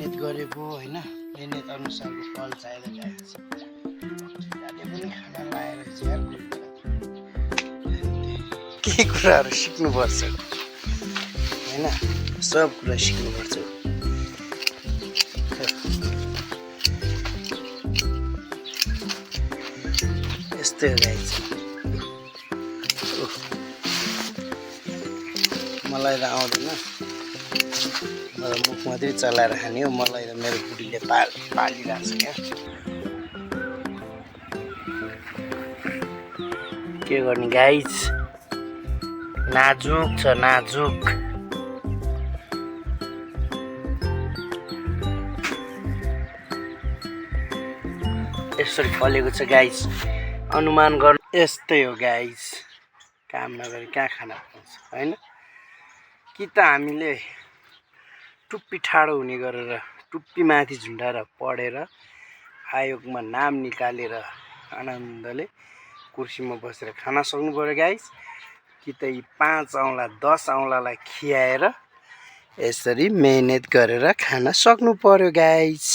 मेहनत गरेको हैन मेहनत अनुसारको फल चाहिएर गएको छ जाने पनि खाना लाएर चाहिँ के कुराहरू सिक्नुपर्छ हैन सब कुरा सिक्नुपर्छ यस्तै हो गाइस मलाई त आउँदैन मुख मात्रै चलाएर खाने हो मलाई त मेरो बुढीले पालिरहेको छ क्या के गर्ने गाइस नाजुक छ नाजुक यसरी फलेको छ गाइस अनुमान गर्नु यस्तै हो गाइस काम नगरी कहाँ खाना पाउँछ हैन कि त हामीले टुप्पी ठाडो हुने गरेर टुप्पी माथि झुन्डाएर पढेर आयोगमा नाम निकालेर आनन्दले कुर्सीमा बसेर खाना सक्नु पर्यो गाइस कि त यी 5 औँला 10 औँलालाई खियाएर यसरी मेहनत गरेर खाना सक्नु पर्यो guys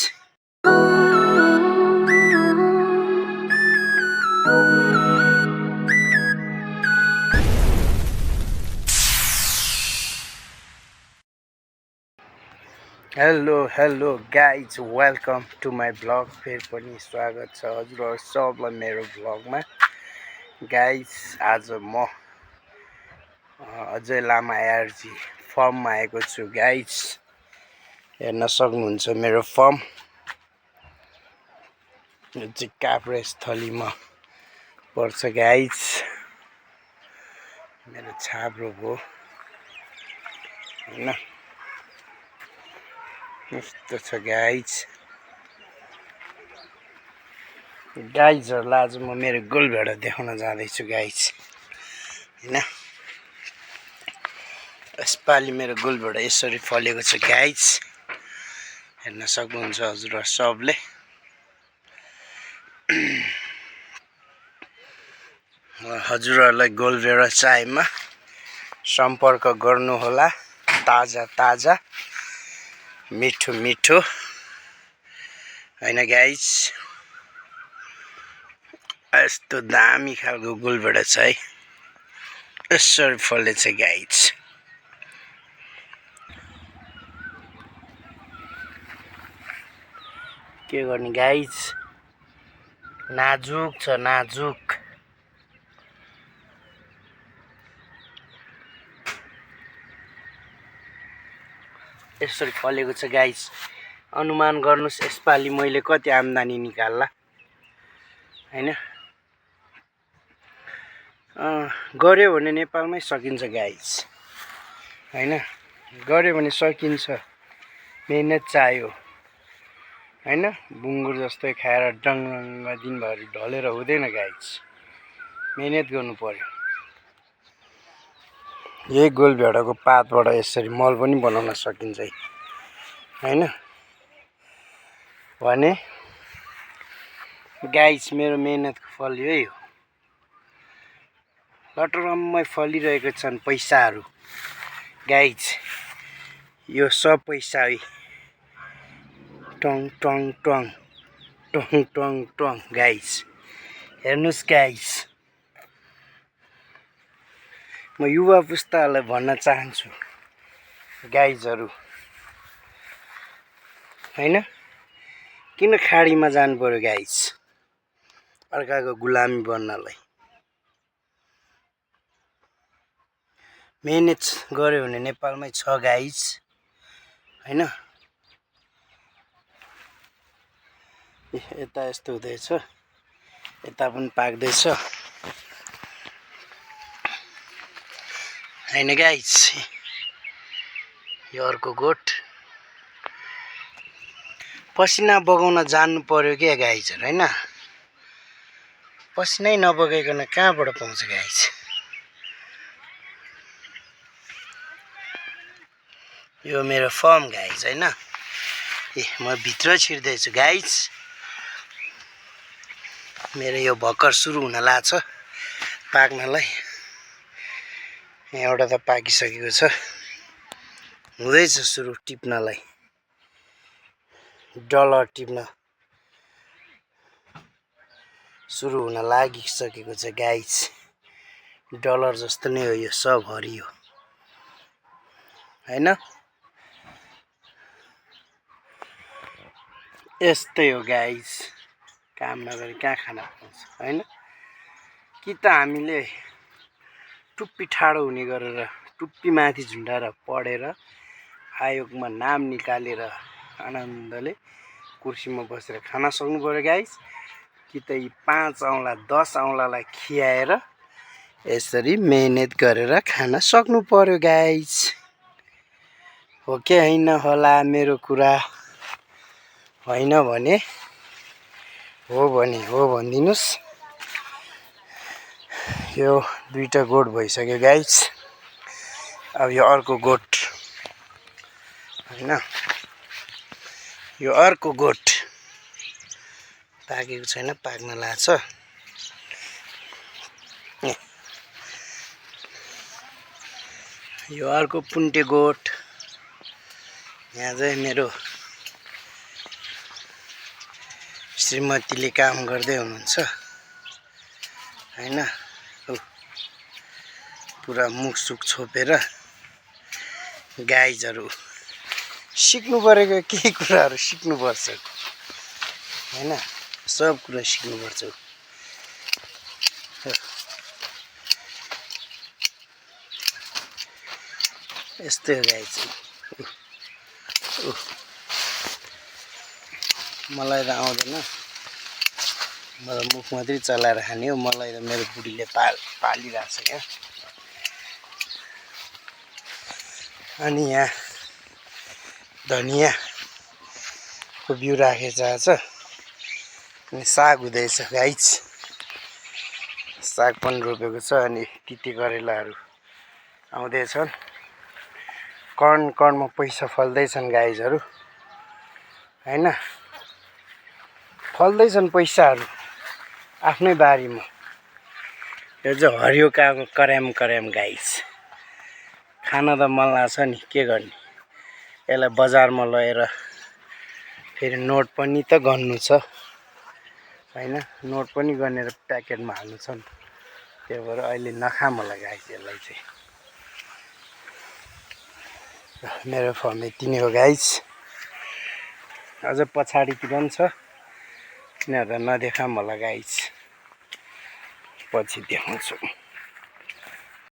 hello guys welcome to my blog फेरि पनि स्वागत छ हजुरहरु सबलाई मेरो ब्लगमा गाइज आज म अजय लामा एआरजी फर्ममा आएको छु गाइज हेर्न सक्नुहुन्छ मेरो फर्म यो चाहिँ काभ्रे स्थलीमा पर्छ गाइज मेरो छाब्रो हो हैन यस्तो छ गाइजहरुलाई आज म मेरो गोलभेडा देखाउन जाँदैछु गाइज हैन यसपालि मेरो गोलभेडा यसरी फलेको छ गाइज हेर्न सक्नुहुन्छ हजुरहरु सबले हजुरहरुलाई गोलभेडा चाहिएमा सम्पर्क गर्नु होला ताजा मिठो मिठो हैन गाइज यस्तो दामी खालको गोलभेडा छ है यसरी फलेछ गाइज के गर्ने गाइज नाजुक छ नाजुक यसरी फलेको छ गाइज अनुमान गर्नुस् यसपालि मैले कति आम्दानी निकाल्ला हैन गर्यो भने नेपालमै सकिन्छ गाइज हैन गर्यो भने सकिन्छ मेहनत चाहियो हैन बुङ्गुर जस्तै खाएर डङ्ग दिनभरि ढलेर हुँदैन गाइज मेहनत गर्नु पर्यो यही गोलभेडाको पातबाट यसरी मल पनि बनाउन सकिन्छ हैन भने गाइज मेरो मेहनतको फल यही हो लटरम्मै फलिरहेको छन् पैसाहरू गाइज यो सब पैसा tongue tongue tongue tongue tongue tongue guys हेर्नुस् गाइज म युवा पुस्ताहरूलाई भन्न चाहन्छु गाइजहरु हैन किन खाडीमा जानु पर्यो गाइज अर्काको गुलामी बन्नलाई मेहनत गर्यो भने नेपालमै छ गाइज हैन यता यस्तो हुँदैछ यता पनि पाक्दैछ हैन गाइज यो अर्को गोठ पसिना बगाउन जान्नु पर्यो के गाइजहरु हैन पसिनै नबगाइकन कहाँबाट पाउँछ गाइज यो मेरो फर्म गाइज हैन म भित्र छिर्दै छु गाइज मेरो यो भर्खर सुरु हुन लाग्छ पाक्नलाई एउटा त पाकिसकेको छ हुँदैछ सुरु टिप्नलाई डलर टिप्न सुरु हुन लागिसकेको छ गाइस। डलर जस्तो नै हो यो सब हरियो हैन। यस्तै हो गाइस, काम नगरी कहाँ खाना पाउँछ हैन। कि त हामीले टुप्पी ठाडो हुने गरेर टुप्पी माथि झुन्डाएर पढेर आयोगमा नाम निकालेर आनन्दले कुर्सीमा बसेर खाना सक्नु पर्यो गाइस, कि त यी 5 औँला 10 औँलालाई खियाएर यसरी मेहनत गरेर खाना सक्नु पर्यो गाइस। हो कि हैन होला मेरो कुरा? हैन भने हो भनिदिनुस्। यो 2टा गोठ भइसक्यो गाइस। अब यो अर्को गोठ हैन, यो अर्को गोठ पाकेको छैन, पाक्न लाग्छ। यो अर्को पुन्टे गोठ। यहाँ चाहिँ मेरो श्रीमतीले काम गर्दै हुनुहुन्छ हैन। पुरा मुखसुख छोपेर गाइजहरु सिक्नु परेको केही कुराहरु सिक्नु पर्छ हैन। सब कुरा सिक्नु पर्छ। यस्तै हो गाइज। मलाई त आउँदैन, म त मुख मात्रै चलाएर खाने हो। मलाई त मेरो बुढीले पालिरहेको छ क्या। अनि यहाँ धनियाँको बिउ राखेछ छ। अनि साग हुँदैछ गाइज, साग पनि रोपेको छ। अनि तिते करेलाहरू आउँदैछन्। कणमा पैसा फल्दैछन् गाइजहरु हैन। फल्दैछन् पैसाहरू आफ्नै बारीमा। यो चाहिँ हरियो कराम गाइज। खान त मन लाग्छ नि, के गर्ने। यसलाई बजारमा लगेर फेरि नोट पनि त गर्नु छ हैन। नोट पनि गनेर प्याकेटमा हाल्नु छ नि। त्यही भएर अहिले नखाम होला गाइज यसलाई चाहिँ। मेरो फर्म यति नै हो गाइज। अझ पछाडितिर पनि छ, तिनीहरूलाई नदेखाम होला गाइज, पछि देखाउँछु।